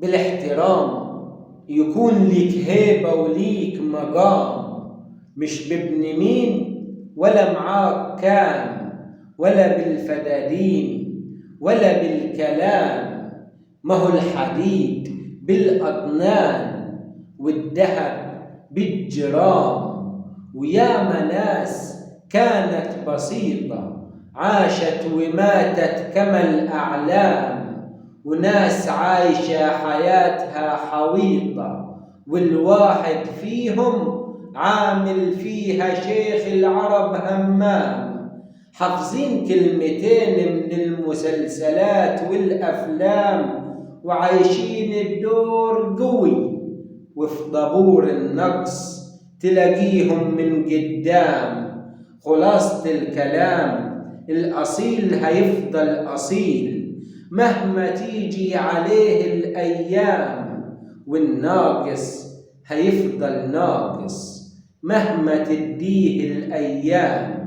بالاحترام يكون ليك هيبة وليك مقام، مش بابن مين ولا معاك كام، ولا بالفدادين ولا بالكلام. ما هو الحديد بالأطنان والذهب بالجرام، وياما ناس كانت بسيطة عاشت وماتت كما الأعلام، وناس عايشة حياتها حويطة، والواحد فيهم عامل فيها شيخ العرب همام. حافظين كلمتين من المسلسلات والأفلام، وعايشين الدور قوي، وفي طابور النقص تلاقيهم من قدام. خلاصة الكلام، الأصيل هيفضل أصيل مهما تيجي عليه الأيام، والناقص هيفضل ناقص مهما تديه الأيام.